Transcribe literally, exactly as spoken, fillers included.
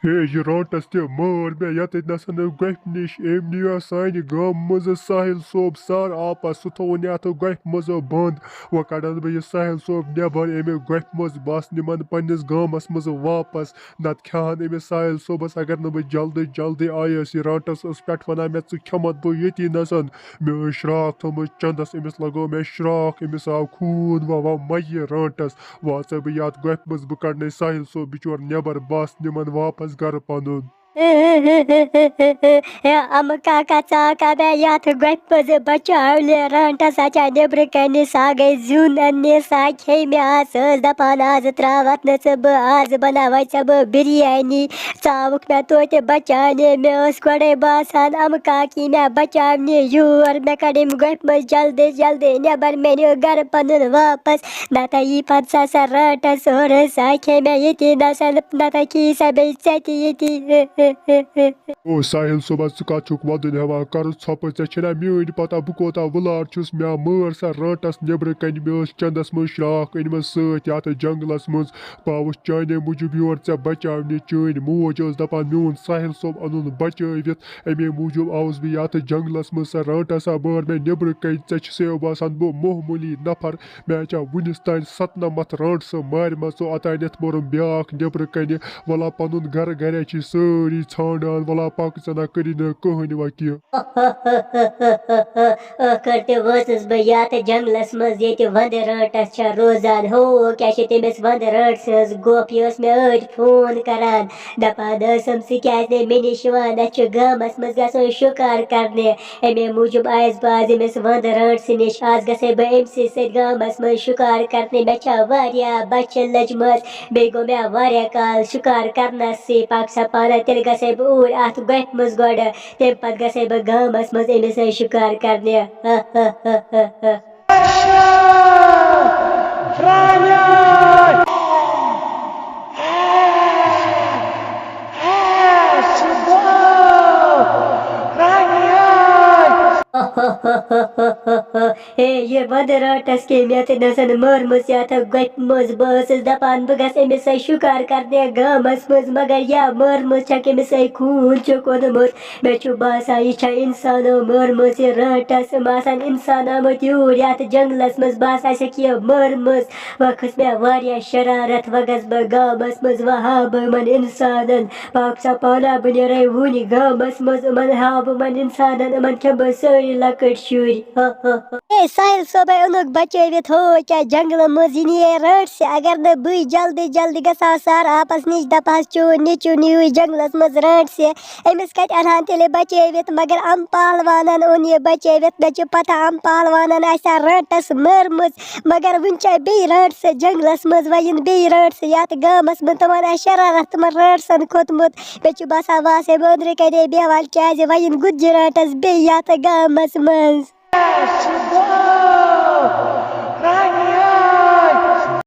ہے، یہِ رانٛٹَس تہِ مٲر مےٚ یَتٮ۪تھ نَسَن گۄپھِ نِش۔ أمۍ نِیو سانہِ گامہٕ منٛزٕ ساحِل صٲب سَر آپَس، سُہ تھوٚوُن یَتھ گۄپھِ منٛز بنٛد۔ وۄنۍ کَڑَن بہٕ یہِ ساحِل صٲب نٮ۪بَر اَمہِ گۄپھِ منٛز، بَس نِمَن پنٛنِس گامَس منٛز واپَس۔ نَتہٕ کھٮ۪ہَن أمِس ساحِل صٲبَس، اگر نہٕ بہٕ جلدی جلدی آیَس۔ یہِ رانٛٹَس ٲس پٮ۪ٹھ وَنان مےٚ، "ژٕ کھٮ۪مَتھ بہٕ ییٚتی نَسَن۔" مےٚ ٲس شرٛاکھ تھٲومٕژ چَندَس، أمِس لَگٲو مےٚ شرٛاکھ، أمِس آو خوٗن، وَ وَ مَیہِ رانٛٹَس۔ وۄنۍ ژَے بہٕ یَتھ گۄپھِ منٛز، بہٕ کَڑنَے ساحِل صٲب بِچور نٮ۪بَر، بَس نِمَن واپَس گَرٕ پَنُن۔ ہے اَمہٕ کاکا، ژٕ آکھا مےٚ یَتھ گۄپھِ منٛز بَچاونہِ؟ رانٛٹَس ہا چھا نیٚبرٕ کَنہِ، سۄ گٔے زیُن اَننہِ، سۄ کھیٚیہِ مےٚ آز۔ سۄ ٲس دَپان، "آز ترٛاوَتھ نہٕ ژٕ بہٕ، آز بَناوَے ژےٚ بہٕ بِریانی۔" ژٕ آوُکھ مےٚ توتہِ بَچاونہِ، مےٚ ٲس گۄڈَے باسان اَمہٕ کاکی مےٚ بَچاونہِ یور۔ مےٚ کَڑ أمۍ گۄپھِ منٛز جلدی جلدی نٮ۪بَر، مےٚ نیوٗ گَرٕ پَنُن واپَس۔ نَتہٕ یی پَتہٕ سۄ، سۄ رانٛٹَس اورٕ، سۄ کھیٚیہِ مےٚ ییٚتی نَسَن، نَتہٕ کھیٚیہِ سۄ بیٚیہِ ژےٚ تہِ ییٚتی۔ او ساحِل صٲبا، ژٕ کَتھ چھُکھ وَدُن ہٮ۪وان؟ کَرُس ژھۄپہٕ، ژےٚ چھےٚ نا میٛٲنۍ پَتہ بہٕ کوتاہ وُلار چھُس؟ مےٚ مٲر سۄ رانٛٹَس نٮ۪برٕ کَنہِ، مےٚ ٲس چَندَس منٛز شرٛاکھ أنۍمٕژ سۭتۍ یَتھ جنٛگلَس منٛز۔ بہٕ آوُس چانے موٗجوٗب یور ژےٚ بچاونہِ۔ چٲنۍ موج ٲس دپان میون ساحل صٲب انُن بچٲوِتھ، امی موٗجوٗب آوُس بہٕ یتھ جنگلس منٛز۔ سۄ رانٹس ہا مٲر مےٚ نیبرٕ کنہِ۔ ژےٚ چھُسے باسان بہٕ معموٗلی نفر، مےٚ چھا وُنِس تام ستنمتھ رانٹسہٕ مارِمژٕ۔ اوتانٮ۪تھ مورُم بیاکھ نیبرٕ کنہِ۔ ولا پنُن گرٕ گرے چھِ سٲری ژھانڈان، ولا پکھ ژٕ نہ کٔری نہٕ کٕہٕنۍ وۄنۍ کینٛہہ۔ ٲخٕر تہِ وٲژٕس بہٕ یَتھ جنٛگلَس منٛز، ییٚتہِ وَندٕ رٲنٛٹَس چھےٚ روزان۔ ہو، کیٛاہ چھِ تٔمِس وَندٕ رٲنٛٹہٕ سٕنٛز گۄپھ؟ یہِ ٲس مےٚ أڑۍ فون کَران، دَپان ٲسٕم، "ژٕ کیٛازِ نہٕ مےٚ نِش یِوان؟ اَسہِ چھُ گامَس منٛز گژھُن شِکار کَرنہِ۔" اَمے موٗجوٗب آیَس بہٕ آز أمِس وَندٕ رٲنٛٹہٕ سٕنٛدِ نِش۔ آز گژھے بہٕ أمۍ سٕے سۭتۍ گامَس منٛز شِکار کَرنہِ۔ مےٚ چھےٚ واریاہ بۄچھِ لٔجمٕژ، بیٚیہِ گوٚو مےٚ واریاہ کال شِکار کَرنَس سٕے۔ پَکھ سا پانَے، تیٚلہِ گژھے بہٕ اوٗرۍ اَتھ گۄپھِ منٛز گۄڈٕ۔ تَمہِ پَتہٕ گژھے بہٕ گامَس منٛز أمِس سۭتۍ شِکار کَرنہِ۔ ہے، یہِ وَندٕ رٲنٛٹَس کٔمۍ یَتھ نَسَن مٲرمٕژ یَتھ گۄپھِ منٛز۔ بہٕ ٲسٕس دَپان، بہٕ گژھٕ أمِس سۭتۍ شِکار کَرنہِ گامَس منٛز، مگر یا مٲرمٕژ چھَکھ أمِس سۭتۍ، خوٗن چھُکھ اوٚنمُت۔ مےٚ چھُ باسان، یہِ چھا اِنسانو مٲرمٕژ یہِ رانٛٹَس؟ یِم آسان اِنسان آمٕتۍ یوٗرۍ یَتھ جنٛگلَس منٛز، باسان چھَکھ یہِ مٲرمٕژ۔ وۄنۍ کھٔژ مےٚ واریاہ شرارت، وۄنۍ گژھٕ بہٕ گامَس منٛز، وۄنۍ ہاوٕ بہٕ یِمَن اِنسانَن۔ پاک سا پانہ، بہٕ نیرَے وُنہِ گامَس منٛز، یِمَن ہاوٕ بہٕ یِمَن اِنسانَن، یِمَن کھٮ۪مہٕ بہٕ سٲری لۄکٕٹۍ شُرۍ۔ اے ساحل صٲبے اوٚنُکھ بچٲوِتھ، ہو کیٛاہ جنٛگلہٕ منٛز یہِ نِیے رانٛٹسہِ۔ اگر نہٕ بٕے جلدی جلدی گژھٕ ہا سر آپس نِش، دپہٕ ہس، "چون نیٚچو نیوٗ جنٛگلس منٛز رانٛٹسہِ، أمِس کتہِ انہٕ ہن تیٚلہِ بچٲوِتھ؟" مگر ام پہلوانن اوٚن یہِ بچٲوِتھ۔ مےٚ چھِ پتہ ام پہلوانن آسہِ ہا رانٛٹس مٲرمٕژ، مگر وُنہِ چھےٚ بیٚیہِ رانٛٹسہِ جنٛگلس منٛز۔ وۄنۍ یِن بیٚیہِ رانٛٹسہِ یتھ گامس منٛز، تِمن آسہِ شرارت تِمن رانٛٹسن کھوٚتمُت۔ مےٚ چھُ باسان، وۄنۍ آسے بہٕ أنٛدرٕ کنے بیٚہوان، کیٛازِ وۄنۍ یِن گُجراٹس بیٚیہِ یتھ گامس منٛز۔